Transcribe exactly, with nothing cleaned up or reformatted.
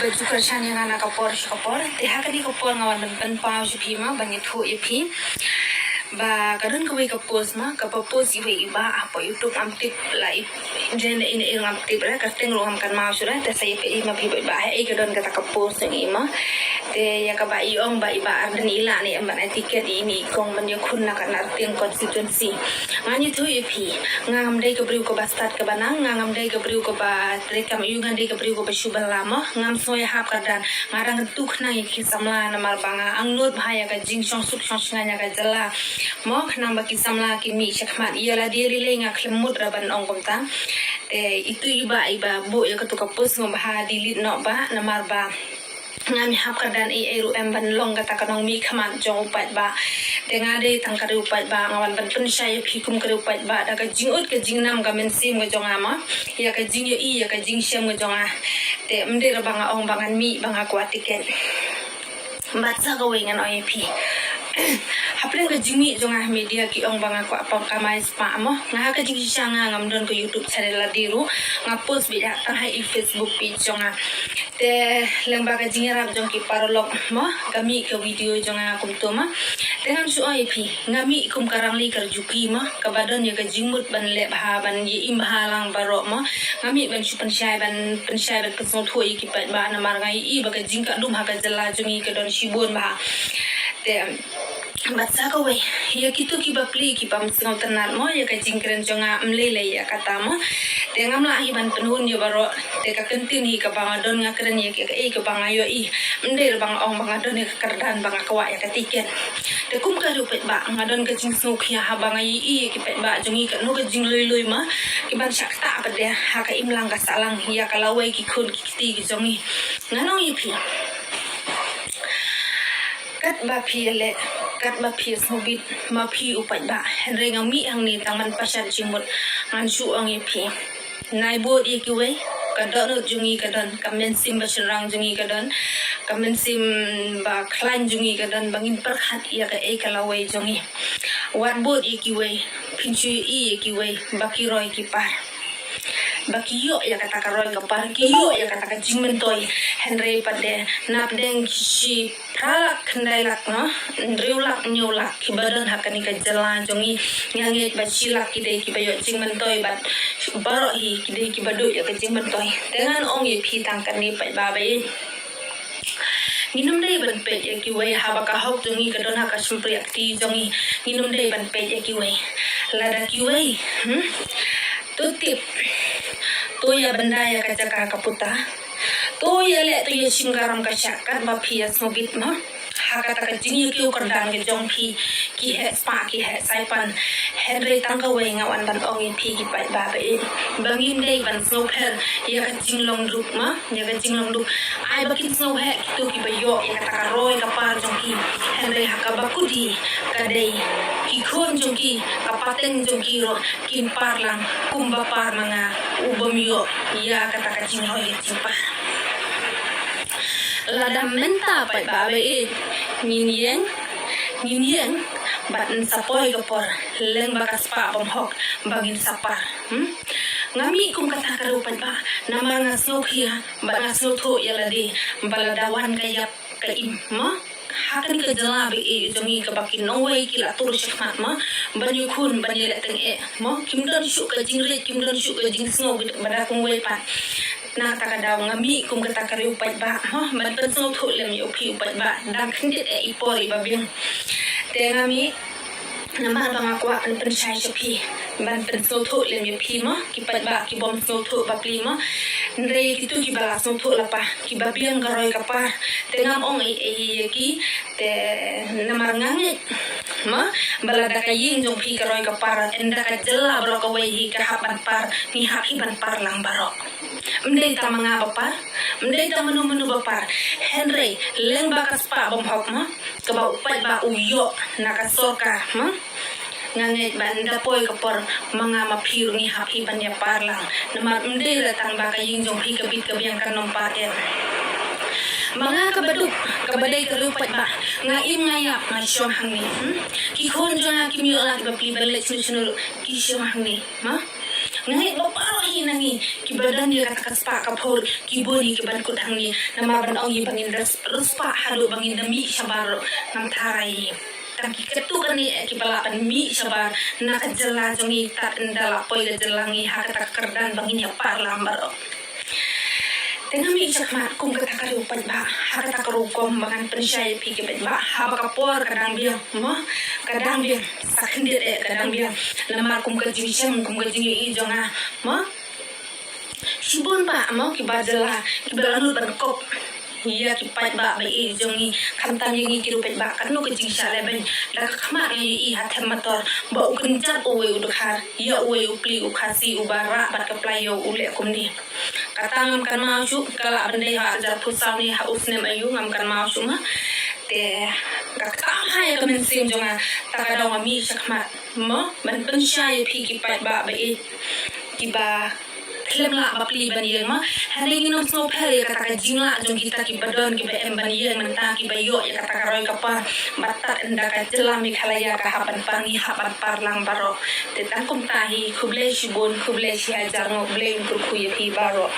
Ju kyrshan ïa nga na ka por sha ka por. Te ha kane ka por nga wan ban pynpaw sha phi ma, ban ïathuh ïa phi ba ka don kawei ka post ma, kaba post iwei i bah hapoh YouTube, ngam tip la i jen ine i ngam tip re, ka teng ruh ngam kynmaw shuh re. Te sa ïa phi ma phi ba, ba ha ei ka don kata ka post jong i ma. Te ïa kaba i ong ba i Bah Ardent i lah ne em ban ai ticket ïa ine i kong ban ïakhun na ka Nartiang constituency. Ngan ïathuh ïa phi, nga ngam dei ka briew kaba stad kaba nang, nga ngam dei ka briew kaba treikam aiu, nga dei ka briew kaba shu bylla mo. Ngam sngew ïahap kyrdan, nga dang kyntu khnang ïa ki samla namar ba nga angnud bha ïa ka jingshong suk shong shngaiñ ïa ka jylla mo, khnang ba ki samla kin mih shakhmat. Ïa lade lei lei nga khlem mut ra ban ong kumta. Te itu i bah, i bah buh ïa katu ka post, sngewbha delete noh bah, namar ba ngam ïahap kyrdan ei ei ruh em ban long kata ka nongmihkhmat jong u paidbah. Te nga dei tang ka riewpaidbah, nga wan ban pynshai ïa phi kum ka riewpaidbah da ka jingud ka jingnam ka mynsiem ka jong nga ma, ïa ka jingïohi ïa ka jingshem ka jong nga. Te ym dei re ba nga ong ba ngan mih ba nga kwah ticket. Bad sa kawei ngan ong ïa phi, hapdeng ka jingmih jong nga ha media ki ong ba nga kwah pynkamai spah mo. Nga ha ka jingshisha nga ngam don ka YouTube channel lade ruh, nga post beit tang ha i Facebook page jong nga. Te lyngba ka jingïarap jong ki paralok mo, ka mih ka video jong nga kumto ma. Te ngan shu ong ïa phi, nga mih kum ka rangli ka rjuki ma, kaba don ïa ka jingmut ban leh bha, ban ïa im bha lang baroh ma. Nga mih ban shu pynshai, ban pynshai, ban pynsngewthuh ïa ki paidbah namar nga ïohi ba ka jingkhatduh ha ka jylla jong ngi ka don shibun bha. Te bad sa kawei, ïa kito kiba plie kiba ym sngewtynnat mo ïa ka jingkren jong nga, ym lei lei ïa kata mo. Te ngam lah hi ban pynhun ïa baroh. Te ka kyntien hi kaba nga don nga kren ïa kaei kaba nga ïohi. Ym dei re ba nga ong ba nga don ïa ka kyrdan ba nga kwah ïa ka ticket. Te kum ka riewpaidbah nga don ka jingsngewkhia haba nga ïohi ïa ki paidbah jong ngi katno ka jinglui lui ma, ki ban shah ktah pat de ha ka imlang ka sahlang ïa ka lawei ki khun ki kti ki jong ngi. Ngan ong ïa phi, katba phi ïaleh, katba phi ïasngewbit ma phi u paidbah, hynrei nga mih hangne tang ban pashat jingmut. Ngan shu ong ïa phi, nai bud ïa kiwei. Ka dohnud jong ngi ka don, ka mynsiem ba shynrang jong ngi ka don, ka mynsiem ba khlaiñ jong ngi ka don ba ngin pyrkhat ïa kaei ka lawei jong ngi. Wat bud ïa kiwei, phin shu ïohi ïa kiwei ba ki roi ki par, ba ki ïoh ïa kata ka roi ka par, ki ïoh ïa kata ka jingmyntoi. Hynrei pat de napdeng ki shi phra lak, khyndai lak, no, hynriew lak, hynñiew lak kiba don ha kane ka jylla jong ngi, nga ngeit ba shi lak ki dei kiba ïoh jingmyntoi bad baroh hi ki dei kiba duh ïa ka jingmyntoi. Te ngan ong ïa phi tang kane paidbah ba ïeit, ngin ym dei ban peit ïa kiwei haba ka hok jong ngi ka don ha ka shympriah kti jong ngi. Ngin ym dei ban peit ïa kiwei. Lada kiwei, hmm, to tip, to ïa bynda ïa ka jaka ka puta, to ïaleh, to ïashim ka ram ka shah katba phi ïasngewbit mo ha kata ka jingïakiew kyrdan ka jong phi. Ki heh spah, ki heh saipan. Hynrei tang kawei nga wan ban ong ïa phi ki paidbah ba ïeit, ba ngim dei ban sngewpher ïa ka jinglong duk ma, ïa ka jinglong duk. Ai ba kin sngewheh kito kiba ïoh ïa kata ka roi ka par jong ki. Hynrei ha kaba kut ka dei ki khun jong ki, ka pateng jong ki ruh kin par lang kumba par ma nga u bym ïoh ïa kata ka jingroi ka jingpar. Lada mynta paidbah ba ïeit, ngin ïeng, ngin ïeng bad ngin sa poi ka por lyngba ka spah bymhok ba ngin sa par. Hmm? Nga mih kum kata ka riewpaidbah namar nga sngewkhia bad nga sngewthuh ïa lade ba lada wan ka ïap ka im mo ha kane ka jylla ba ïeit jong ngi kaba ki nongwei ki la tur shakhmat mo ban ïakhun ban ïaleh tyngeh mo, kim don shuh ka jingrit, kim don shuh ka jingsngew ba da kumwei pat. Na kata ka daw nga mih kum kata ka riewpaidbah mo ban pynsngewthuh lem ïa u phi u paidbah, dang khyndiat eh i por iba biang. Te nga mih namar ba nga kwah ban pynshai sha phi, ban pynsngewthuh lem ïa phi mo, ki paidbah ki bym sngewthuh bapli mo. Hynrei kito kiba la sngewthuh lypa, kiba biang ka roi ka par, te ngam ong ei ei ïa ki. Te namar nga ngeit mo ba lada ka ïing jong phi ka roi ka par, ynda ka jylla baroh kawei hi ka hap ban par, ngi hap hi ban par lang baroh. Ym dei tang ma nga ba par, ym dei tang mano mano ba par. Hynrei lyngba ka spah bymhok mo, kaba u paidbah u ïoh na ka sorkar mo, nga ngeit ba ynda poi ka por ma nga ma phi ruh ngi hap hi ban ïa par lang. Namar ym dei re tang ba ka ïing jong phi ka bit ka biang kan ym par eh. Ma nga kaba duk, kaba dei ka riewpaidbah, nga im nga ïap nga shong hangne. Hmm? Ki khun jong nga kim ïoh la kiba plie ban leit shano shano ruh, ki shong hangne. Ma? Nga ngeit ba baroh hi na ngi kiba don ïa kata ka spah ka phor ki bun hi kiban kut hangne, namar ban ong ïa ba ngin res-, riewspah haduh ba ngin da mih shabar, ngam tharai hi. Tang ki katto katne kiba lah ban mih shabar na ka jylla jong ngi, tad ynda la poi ka jylla ngi ha kata ka kyrdan ba ngin ïa parlang baroh. Te nga mih shakhmat kum kata ka riew paidbah ha kata ka rukom ba ngan pynshai ïa phi ki paidbah, haba ka por ka dang biang, mo, ka dang biang, sa khyndiat eh ka dang biang. Namar kum ka jingshem, kum ka jingïohi jong nga, mo, shibun bah, mo, kiba jylla kiba la nud ban kop ïa ki paidbah ba ïeit jong ngi, khamtam ïa ngi ki riew paidbah. Katno ka jingshah lehbeiñ, da ka khmat nga ïohi ha Them Mator ba u kynjat uwei u dkhar ïa uwei u pli u Khasi uba rah bad ka plai ïew, u leh kumne. Kata ngam kynmaw shuh, ka lah ban dei ha arhajar arphew saw ne ha u snem aïu, ngam kynmaw shuh ma. Te ka kynmaw ha ïa ka mynsiem jong nga, ta ka daw nga mih shakhmat, mo, ban pynshai ïa phi ki paidbah ba ïeit kiba khlem lah ba pli ban ïeng, mo. Hynrei ngin ym sngewpher ïa kata ka jinglah jong kita kiba don, kiba em ban ïeng mynta, kiba ïoh ïa kata ka roi ka par, ba tad ynda ka jylla Meghalaya ka hap ban par, ngi hap ban parlang baroh. Te tang kumta hi, khublei shibun, khublei shihajar nguh, Blei un kyrkhu ïa phi baroh.